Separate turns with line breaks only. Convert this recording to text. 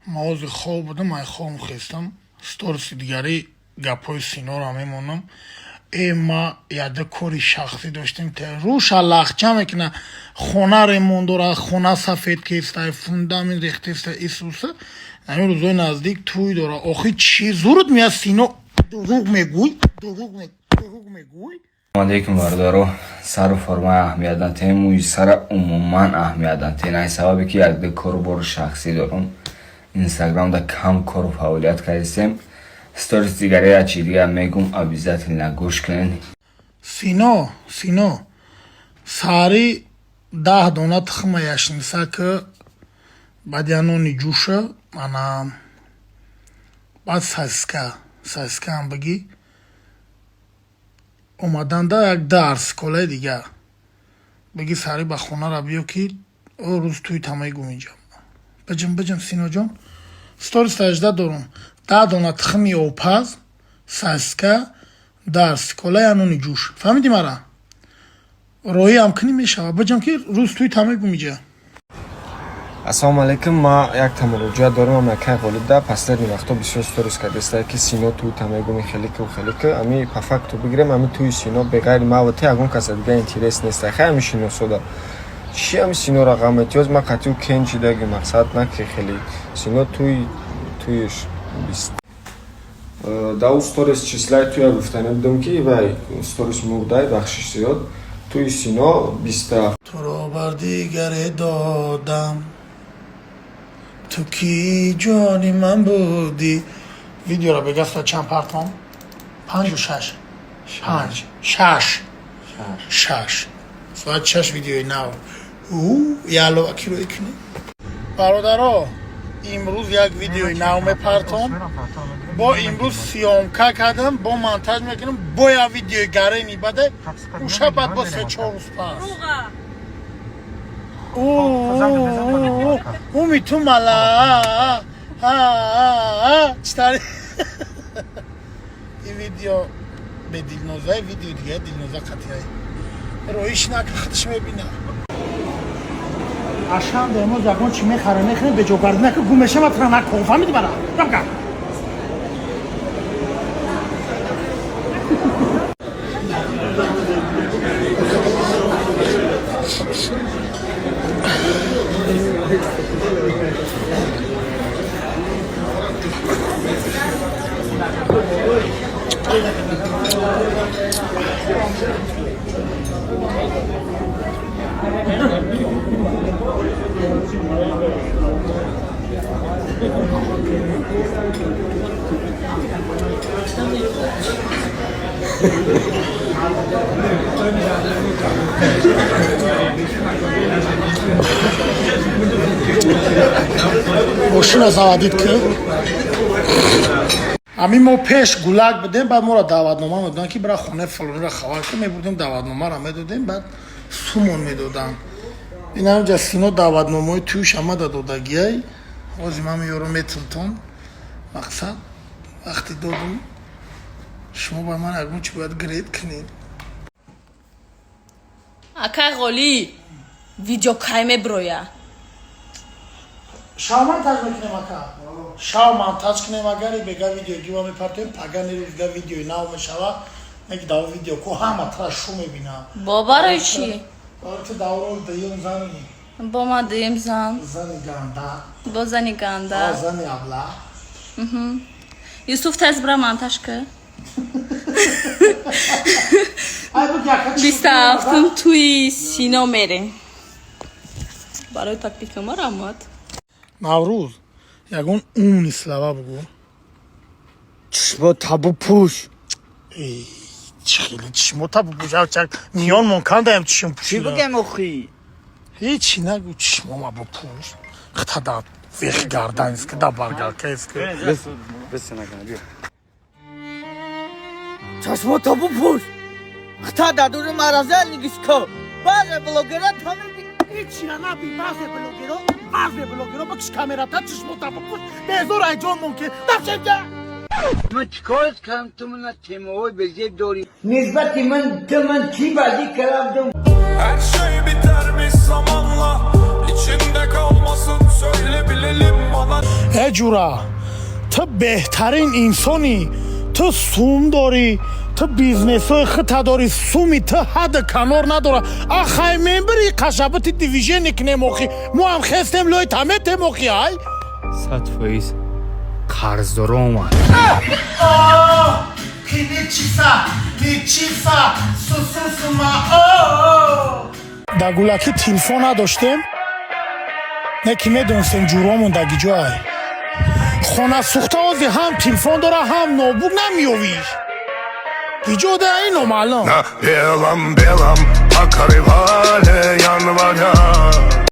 Ман ҳозир хоб будам, ай хобам хестам, сториси дигари гапҳои Синоро мемонам. Э, ма яда кори шахсӣ доштем, рӯша лахча мекуна, хона ремонт дора, хона сафед кестай, фундамент рехтеста, исуса. Ҳамин рӯзои наздик тӯй дора. Охи, чӣ зурут меяд, Сино? Дурӯғ мегӯй, дурӯғ мегӯй.
Алейкум, бародаро. Сару формаи аҳамият натем, мӯи сара умуман аҳамият натем. Ай сабабе ки якду кору бори шахсӣ дорам, Инстаграмда кам кору фаъолият кардистем. Сторис дигаре ячи дигар мегум, обязательно гӯш кунен.
Сино, Сино, саҳари 10 дона тухма яшниса ки, баъд я нони ҷӯша, ана баъд сосиска, сосискаам бигӣ. Омаданда як дарс колаи дигар бигӣ, саҳарӣ ба хонара биё, ки о рӯз тӯйта мегум инҷа. Биҷим, биҷим, Синоҷон, сторис тажда дорум. 10 дона тухми обпаз, сосиска, дарс кола, я нони ҷӯш. Фаҳмидӣ мара? Роҳиам кунӣ мешавад. Биҷам, ки рӯз тӯйта мегум иҷа.
Ассалому алайкум. Ма якта муроҷиат дорам. Ам якай Ғолибда последний вақто бисёр сторис кардеста, ки Сино тӯйта мегум, хелику хелику. Ами по факту бигирем, ами тӯи Сино беғайри маву ти ягон каса дига интерес неста. Хай, ами шиносода чӣ, ами Синора ғам метиёз? Ма қатъиу кен чидаги мақсад на ки хеле Сино тӯй тӯиш бист дау сторис числаи тӯя гуфтане будам, ки вай сторис мурдай, бахшиш зиёд. Тӯи Сино биста
Туро бар дигаре додам, ту ки ҷони ман будӣ. Видеоро бегаста чанд партом? Панҷу шаш, панҷ, шаш, шаш, соат 6 видеои нав. Ялло, акирои кунӣ, бародаро. Имрӯз як видеои нав мепартом. Бо имрӯз съёмка кардам, бо монтаж мекунам, бо як видеои гарени баде уша, баъд бо 3-4 рӯз пас. Уми ту мала читари. Ин видео бе Дилноза, видеои дига Дилноза қатиай роиш нака, худаш мебина. Ашанда имрӯз ягон чи мехара, мехӯрем, беҷогарди нака, гум мешава, тра накун, фаҳмиди мара? Рамка. Мошина заводить ки. Ҳамин мо пеш гулак будем, баъд моро даъватнома медоданд, ки бира, хонаи фалонира хабар ки. Мебурдем, даъватномаро медодем, баъд сумон медоданд. Ин ҳамҷа Сино даъватномаҳои тӯш ҳамада додагиай. Ҳозир ман меёрам, метунтон. Мақсад, вақте додум, шумо ба ман ягон чи бояд гред кунед.
Акай Ғолӣ, видео кай меброя?
Шав монтаж мекунем, ака, шав монтаж кунем. Агари бега видео гива мепартоем, пага нерӯзга видеои нав мешава. Неки дав видео ку ҳама тра шу мебина.
Бо барои чӣ?
Барои ту даврои дуюм зани.
Бо ман дуюм зан.
Зани ганда.
Бо зани ганда.
Зани абла.
Юсуф, тез бира, монтаж ки.
Ай, буд яка чи.
27-ум тӯи Сино мерем. Барои таклифнома раҳмат.
Наврӯз, ягон умный слова бугӯ.
Чишмо табу пӯш.
Эй, чӣ хеле чишмо табу пӯш, миён мон кандаям чишм
Чӣ
пӯшида.
бигем охи?
Ҳечи нагӯ, чишмома бупӯш. Хата да вехи гарданис ки, да баргалкаис ки.
Бес накана, биё.
Чашмо табу пӯш. Хта дадури мараза нигиско. Баъзе блогера та мебини.
Ҳечи наби, баъзе блогеро, баъзе блогеро. Бикш камерата, чишмо табу пӯш, безор айҷон мон ки дафшемҷа.
Ман чикор кардам, ту мана темаҳои безеб дорӣ?
Нисбати ман ту ман чӣ бадӣ кардам?
Her şey bitermiş zamanla. İçinde kalmasın, söyle bilelim bana.
Э. Э ҷура, ту беҳтарин инсонӣ, ту сум дорӣ, ту бизнесҳои хита дорӣ, суми ту ҳадду канор надора. Ахай мембири қашабити движение кунем, охи мо ҳам хестем, лои таметем, охи ай.
100% қарздоро омад.
Ничиса ничиса сусусума. Да гулакӣ телефон надоштем, не ки медонистем ҷуромон дар гиҷоай. Хона сӯхта ози ҳам телефон дора, ҳам ноутбук намеёвиш. Гиҷода ин номаълум.
На белом-белом покрывале января.